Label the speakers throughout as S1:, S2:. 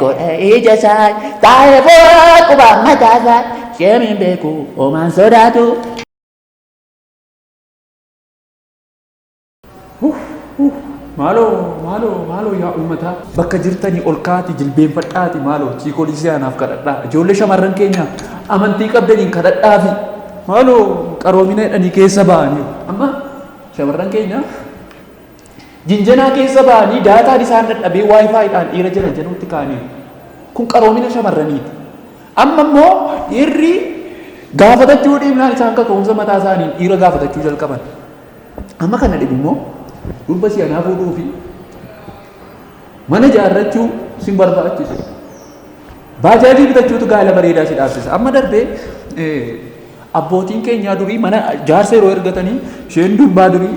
S1: godhe ija isaa taa'ee fo'aa qubaan mataa isaa sheemiin beeku homaan sodaatu.
S2: Maaloo maaloo maaloo yaa uummataa bakka jirtanii ol kaati jilbeenfadhaati maaloo chiikolii si'anaaf kadhadhaa ijoollee shamarran keenya amantii qabdaniin kadhadhaafi maaloo qaroomina jedhanii keessa ba'aniiru amma shamarran keenya jinjanaa keessa ba'anii daataan isaan dadhabee waayifaayiidhaan dhiira jala jaluutti ka'aniiru kun qaroomina shamarraniiti amma immoo dhiirri gaafatachuu dhiibnaan isaan kaka'umsa mataa isaaniin dhiira gaafatachuu jalqaban. Amma kana dhibu immoo durba si'anaa fuudhuu fi mana ijaarrachuu sin barbaachisu. Baajaajii bitachuutu gaala bareedaa si dhaabsisa. Amma darbee abbootiin keenyaa durii mana jaarsa yeroo ergatanii isheen durbaa durii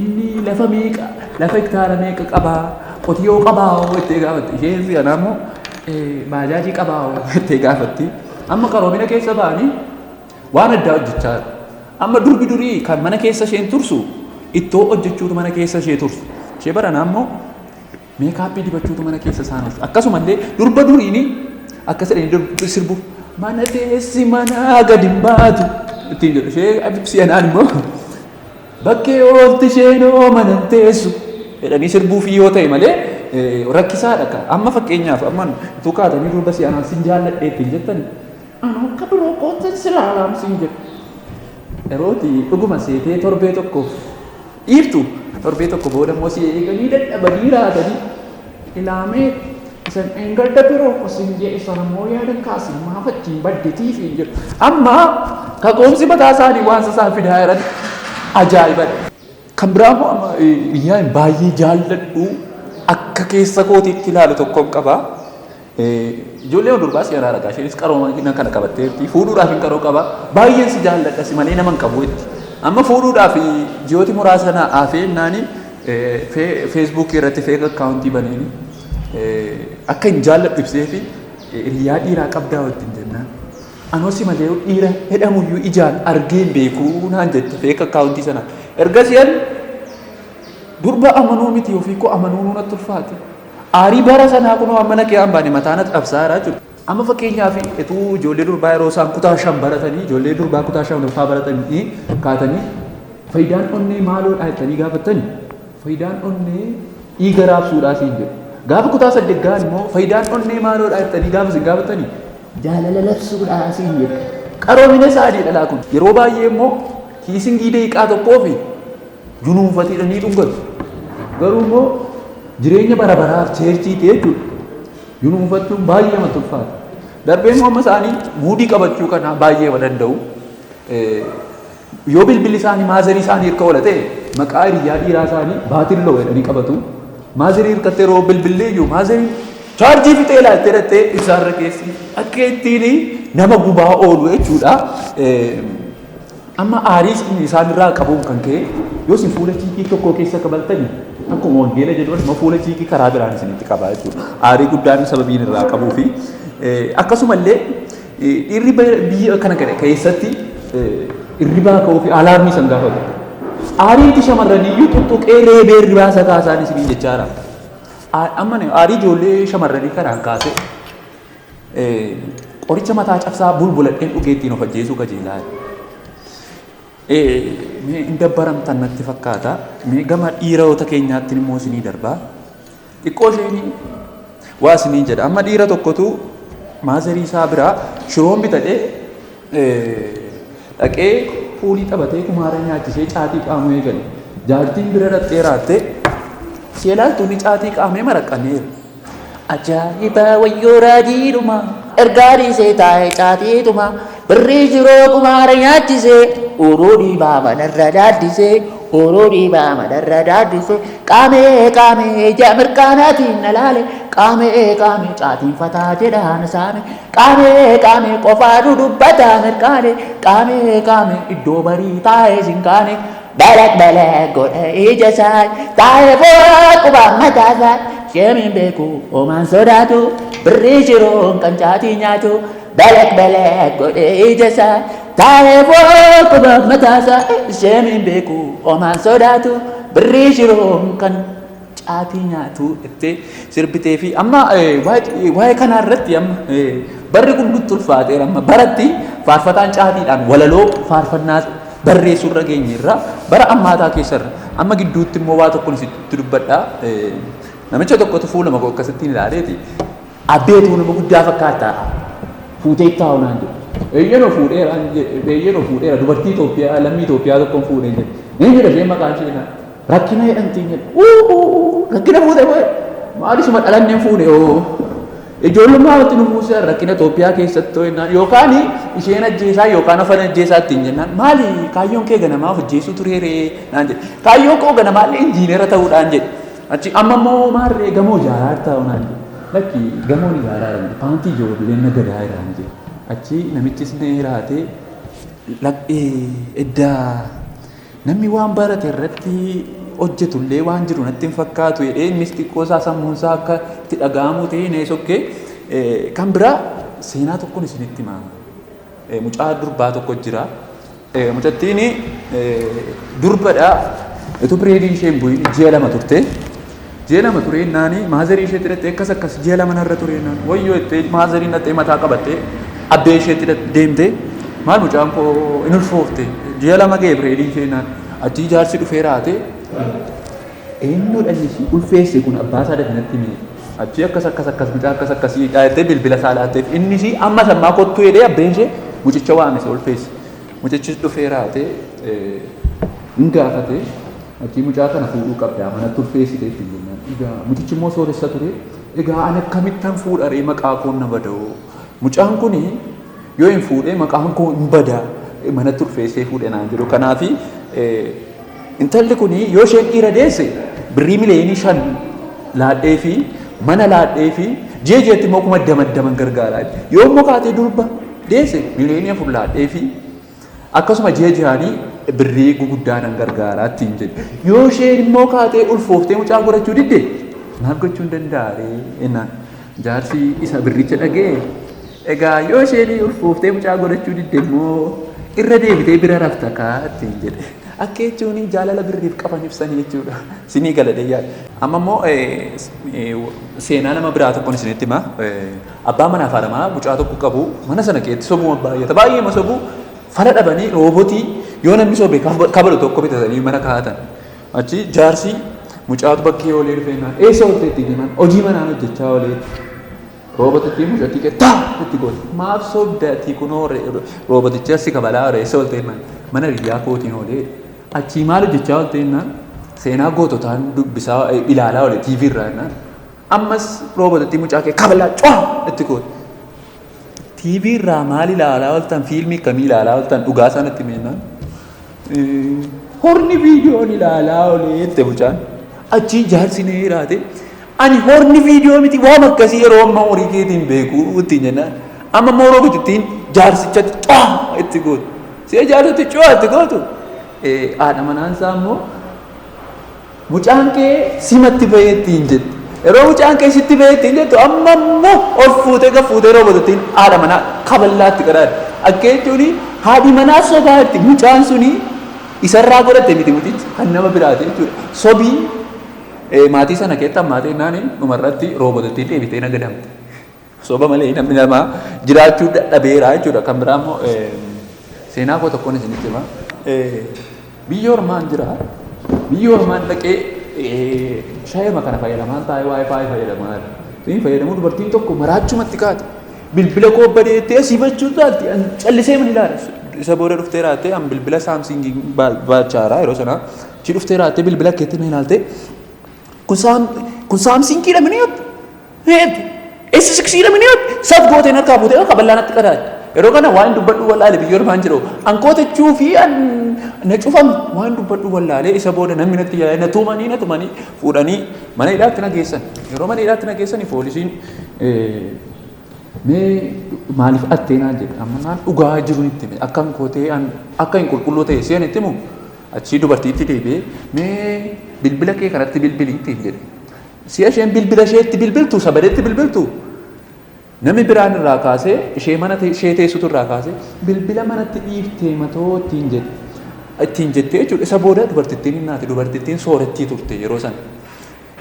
S2: inni lafa meeqa lafa hektaara meeqa qabaa qotiyoo qabaa hoo jettee gaafatti. Isheen si'anaa immoo baajaajii qabaa hoo jettee gaafatti. Amma qaroomina keessa ba'anii waan addaa hojjechaa jiru. Amma durbi durii kan mana keessa isheen tursu ittoo hojjechuutu mana keessa ishee tursu. Ishee baranaa immoo meekaappii dibachuutu mana keessa isaan oolchu. Akkasumallee durba duriini akkas jedhanii durbi sirbu mana teessi manaa gadi hin baatu ittiin jedhu. Ishee si'anaan immoo bakkee oolti isheen hoo mana hin teessu jedhanii sirbuufii yoo ta'e malee rakkisaadha. Amma fakkeenyaaf amma utuu kaatanii durba si'anaan sin jaalladhee ittiin jettani Ani akka biroo kootti si ilaalaam siin jedhu. Yerooti dhuguma seetee torbee tokkoof dhiiftu torbee tokko booda immoo si eeganii dadhabanii raatanii ilaamee isan dheengadda biroo ko siin jedhe sana immoo yaada kaasin maaf achiin baddetiif hin jedhu. Amma kaka'umsi mataa isaanii waan isaan fidaa jiran ajaa'ibadha. Kan biraa immoo amma hiriyyaan baay'ee jaalladhu akka keessa kootiitti ilaalu tokkon qaba. Ijoollee durbaa si araara gaa isheenis qaroomina kana qabatteerti fuudhuudhaaf hin qaroo qaba baay'een si jaalladha si malee nama hin qabu jetti. Amma fuudhuudhaaf ji'ooti muraasa na hafee naani feesbuukii irratti feek akkaawuntii baneeni akka hin jaalladhu ibsee fi hiriyaa dhiiraa qabdaa wajjin jennaan. Anoo si malee dhiira jedhamuyyuu ijaan argee hin beeku naan jette feek akkaawuntii sana. Ergasii an durba amanuu miti ofii koo amanuu natti ulfaate. Aarii bara sanaa kunoo amma na kee baane mataa na cabsaa jira jechuudha. Amma fakkeenyaaf utuu ijoollee durbaa yeroo isaan kutaa 5 baratanii ijoollee durbaa kutaa 5ffaa baratanii kaatanii faayidaan onnee maaloodha jettanii gaafattani faayidaan onnee dhiiga raabsuudhaa siin jedhu. Gaafa kutaa 8 gahan immoo faayidaan onnee maaloodha jettanii gaafa isin gaafattani jaalala labsuudhaa siin jedhu. Qaroomina isaanii dhalaa kun yeroo baay'ee immoo kiisingii daqiiqaa tokkoo fi junuunfatiidhanii dhungatu. Garuu immoo jireenya bara baraaf cheerchiiti jechuudha. Junuunfachuun baay'ee namatti ulfaata. Darbee immoo amma isaanii muudii qabachuu kana baay'ee danda'u. Yoo bilbilli isaanii maazarii isaanii hirka oola ta'e maqaa hiriyyaa dhiiraa isaanii baatilloo jedhanii qabatu. Maazarii hirkattee yeroo bilbillee iyyuu maazarii chaarjii fixee ilaaltee dhattee ibsaarra keessi akka ittiin nama gubaa oolu jechuudha. Amma aarii isaan irraa qabuun kan ka'e yoo isin fuula chiikii tokkoo keessa kabaltani akkuma wangeela jedhu immoo fuula chiikii karaa biraan isinitti qaba jechuudha. Aarii guddaan sababiin irraa qabuu fi akkasumallee dhiirri biyya kana keessatti irribaa ka'uu fi alaarmii san gaafatu. Aariin shamarranii iyyuu tuttuqee reebee irribaa isa kaasaan isiniin jechaadha. Amma aarii ijoollee shamarranii kanaan kaasee Qoricha mataa cabsaa bulbuladheen dhugee ittiin of ajjeesuu kajeelaa. Mee hin dabbaramtan natti fakkaata. Mee gama dhiirota keenyaatti immoo isinii darbaa. Xiqqoo isheen waa isinii jedha. Amma dhiira tokkotu maazarii isaa biraa shiroon bitadhee dhaqee puulii taphatee kumaara nyaachisee caatii qaamuu eegale. Jaartiin bira dhaqxee raattee si ilaaltu inni caatii qaamee maraqqaneera.
S1: Ajaa'iba wayyoo raajiidhuma ergaa dhiisee taa'ee caatiituma birrii shiroo kumaara nyaachisee uruu dhiibaa manarra daaddisee uruu dhiibaa manarra daaddisee qaamee qaamee ija mirqaanaatiin na laale qaamee qaamee caatiin fataa jedhaa na saame qaamee qaamee qofaatu dubbataa mirqaane qaamee qaamee iddoo barii taa'ee sin kaane Balaq balaq godha ija isaa taa'ee fo'aa qubaan mataa isaa sheemiin beeku homaan sodaatu birrii shiroon kan caatii nyaatu balaq balaq godhe ija isaa taa'ee fo'aa qubaan mataa isaa sheemiin beeku homaan sodaatu birrii shiroon kan
S2: Caatii nyaatu jettee sirbitee fi amma waa'ee kanaa irratti amma barri kun nutti ulfaateera. Amma baratti faarfataan caatiidhaan walaloo faarfannaa barreessuu irra geenye irra bara ammaataa keessarra. Amma gidduutti immoo waa tokko sitti dubbadha. Namicha tokkotu fuula makoo akkasittiin ilaaleeti, "Abbeetuu, nama guddaa fakkaata, fuutee taa'u?" naan jedhe. "Eeyyanoo fuudheera," "eeyyanoo fuudheera, dubartii Itoophiyaa, lammii Itoophiyaa tokkoon fuudheen," jedhe. "Eenyudha isheen maqaan ishee?" naan. "Rakkina jedhamtiin," jedhe. "Rakkina fuutee moo maalisuma dhalanneen fuune oo ijoollummaa watti nu fuusee rakkina Itoophiyaa keessatti jennaan, yookaan isheen ajjeesaa yookaan afaan ajjeesaa ittiin jennaan, maali kaayyoon kee ganamaaf ajjeesuu tureeree?" naan jedhe. "Kaayyoon koo ganamaallee injiinera ta'uudhaan," jedhe. "Achi amma immoo maarree gamoo ijaaraa ta'u?" naan jedhe. "Lakki, gamoon ijaaraa jira, paantii ijoolleen nagadaa jiraan," jedhe. Achi namichis ni raatee eddaa namni waan barate irratti hojjetullee waan jiru natti hin fakkaatu jedhee, innis xiqqoo isaa sammuun isaa akka itti dhaga'amu ta'ee nee sokkee. Kan biraa seenaa tokkoon isinitti hima. Mucaa durbaa tokko jira. Mucattiin durbadha. Utuu periodiin ishee hin bu'in ji'a 2 turte. Ji'a 2 ture naani maazarii isheetti hidhattee, akkas akkas ji'a 2 narra ture naan, "Wayyoo," jettee maazariin dhattee mataa qabattee abbee isheetti deemte. "Maal, mucaan koo hin ulfoofte, ji'a 2 ga'e periodiin ishee," naan. Achii jaarsi dhufee raate, "Eenyudha inni si ulfeesse kun? Abbaa isaa dafinatti hime." Achii akkas akkas akkas, mucaa akkas akkasii jettee bilbila isaa laatteef. Innis amma sammaa kottuu jedhee abbeen ishee mucicha waame isa ulfeesse. Mucichis dhufee raate hin gaafate. Achii, "Mucaa kana fuudhuu qabdaa, manatti ulfeessite," ittiin jennaan. Egaa mucichi immoo sooressa ture. "Egaa ani akkamittan fuudharee? Maqaa koon na bada'u. Mucaan kuni yoo hin fuudhee maqaan koo hin bada, manatti ulfeessee fuudhe naan jedhu. Kanaafi intalli kuni yoo isheen dhiira deesse birrii miliyoonii 5 laadhee fi mana laadhee fi ji'a ji'atti immoo kuma 20 gargaaraa. Yoo immoo kaatee durba deesse miliyoonii 4 laadhee fi akkasuma ji'a ji'aanii birrii guguddaa nan gargaaraa," ittiin jedhe. "Yoo isheen immoo kaatee ulfooftee mucaa godhachuu didde maal gochuu hin danda'aree?" jennaan. Jaarsi isa birricha dhagee, "Egaa yoo isheen ulfooftee mucaa godhachuu didde immoo irra deebitee bira rafta kaa," ittiin jedhe. Akka jechuun jaalala birriif qaban ibsanii jechuudha. Sinii galadee yaada. Amma immoo seenaa nama biraa tokkoon isinitti hima. Abbaa manaa fi haadha manaa mucaa tokko qabu. Mana sana keessatti sobuma baay'ata. Baay'eema sobu. Fala dhabanii roobotii yoo namni sobe kabalu tokko bitatanii mana kaa'atan. Achi jaarsi mucaatu bakkee oolee dhufee naan, "Eessa oolte?" ittiin jennaan, "Hojii manaan hojjechaa oolee." Roobotitti mucattii kee taa itti goote. "Maaf sobdati? Kunoo roobotichi si kabalaa oolee. Eessa oolte?" jennaan, "Mana hiriyaa kootiin oolee." "Achii maal hojjechaa oolte?" jennaan, "Seenaa goototaan dubbisaa ilaalaa oole TV irraa," jennaan. Ammas roobotitti mucaa kee kabalaa cuwaa itti goote. "TV irraa maal ilaalaa ooltan? Fiilmii akkamii ilaalaa ooltan? Dhugaa sanatti meennaan." "Horn viidiyoon ilaalaa oolee," jette mucaan. Achii jaarsi ni jiraate. "Ani horn viidiyoo miti, waan akkasii yeroo ammaa horii keetiin beeku," ittiin jennaan. Amma immoo roobotittiin jaarsichatti cuwaa itti gootu. Si'a jaarsatti cuwaa itti gootu. Haadha manaan isaa immoo, "Mucaan kee simatti bahee," ittiin jette. Yeroo mucaan kee sitti bahee ittiin jettu, amma immoo ol fuutee gad fuutee roobotittiin haadha manaa kaballaatti qaraadha. Akka jechuun haadhi manaa sobaa itti mucaan suni isarraa godhatte miti, mucichi kan nama biraati jechuudha. Sobii maatii sana keessatti hammaatee naani dhumarratti roobotittiin deebitee nagadamte. Soba malee namni namaa jiraachuu dadhabeera jechuudha. Kan biraa immoo seenaa koo tokkoon isinitti hima. Biyya ormaan jira. Biyya ormaan dhaqee shaayima kana fayyadamaan taa'ee WiFi fayyadamaa jira. Inni fayyadamuu dubartiin tokko maraachumatti kaate. Bilbila koo badeettee asii bachuu taatti callisee man ilaala. Isa booda dhuftee raattee, an bilbila Samsungii baachaara yeroo sanaa. Achi dhuftee raattee bilbila keetti na ilaalte. "Kun Samsungiidha mini?" jette. "S6dha mini?" jette. Saf gooteen harkaa fuutee kaballaan natti qadaadde. Yeroo kana waan dubbadhu wallaale, biyya ormaan jiru. An kootachuu fi an na cufame, waan dubbadhu wallaalee. Isa booda namni natti yaa'ee na tumanii fuudhanii mana hidhaatti na geessan. Yeroo mana hidhaatti na geessanii poolisiin, "Mee maaliif attee?" naan jedhe. Amma naan dhugaa jiru itti hime. Akkan kootee akka hin qulqulluu ta'e si'an itti himu. Achii dubartiitti deebi'ee, "Mee bilbila kee kanatti bilbilii," ittiin jedhe. Si'a isheen bilbila isheetti bilbiltu, sabadeetti bilbiltu, namni biraan irraa kaasee, ishee mana ishee teessutu irraa kaasee, "Bilbila manatti dhiiftee matoo," ittiin jedhe. Ittiin jettee jechuudha. Isa booda dubartittiin hin naate. Dubartittiin soorettii turte yeroo sana.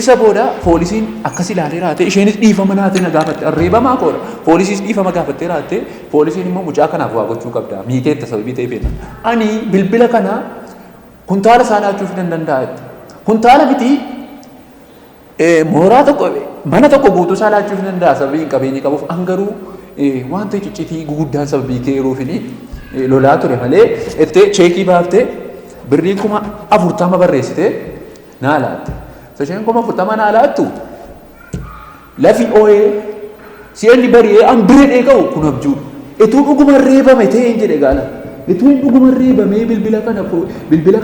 S2: Isa booda poolisiin akkas ilaalee raate, isheenis dhiifama naatee na gaafatte, arreebamaa koodha. Poolisiis dhiifama gaafattee raatte, poolisiin immoo mucaa kanaaf waa gochuu qabda. Miiteetta sababii ta'eef jenna. Ani bilbila kana kuntaala isaa laachuuf nan danda'a jette. Kuntaala miti, mooraa tokko, mana tokko guutuu isaa laachuuf nan danda'a sababii hin qabeenyi qabuuf. An garuu wanta ciccitii guguddaan sababii keeruufini lolaa ture malee jettee cheekii baaftee birrii 40,000 barreessitee naa laatte. Isheen 40,000 naa laattu, lafi ooyee si'anni bari'ee an bira dheeka'u kun abjuudha. Ituu dhuguma reebame ta'e hin jedhe gaala. Ituu hin dhuguma reebamee bilbila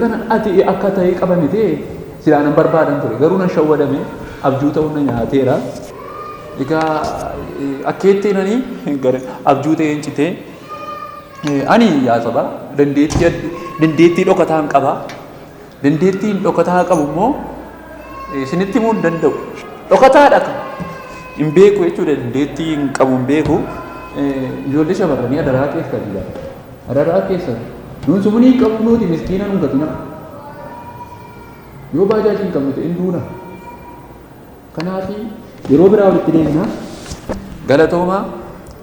S2: kana ati akka ta'e qabame ta'e silaa nan barbaadan ture. Garuu nan shawwadame, abjuu ta'uun na nyaateera. Egaa akkeettiin ani abjuu ta'ee hin citee. Ani yaa saba, dandeettii dhokataan qaba. Dandeettiin dhokataa qabu immoo isinitti himuu hin danda'u. Dhokataadha kan hin beeku jechuudha, dandeettii hin qabu hin beeku. Ijoollee shamarranii, adaraa keessan jira. Adaraa keessan. Nuun sumunii hin qabnu, nuti miskiina nun gatina. Yoo baajaajii hin qabnu ta'e hin duuna. Kanaafi yeroo biraa walitti deemna. Galatooma,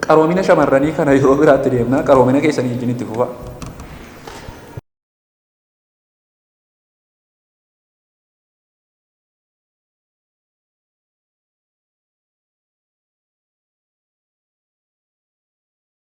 S2: qaroomina shamarranii kana yeroo biraatti deemna. Qaroomina keessanii wajjin itti fufa.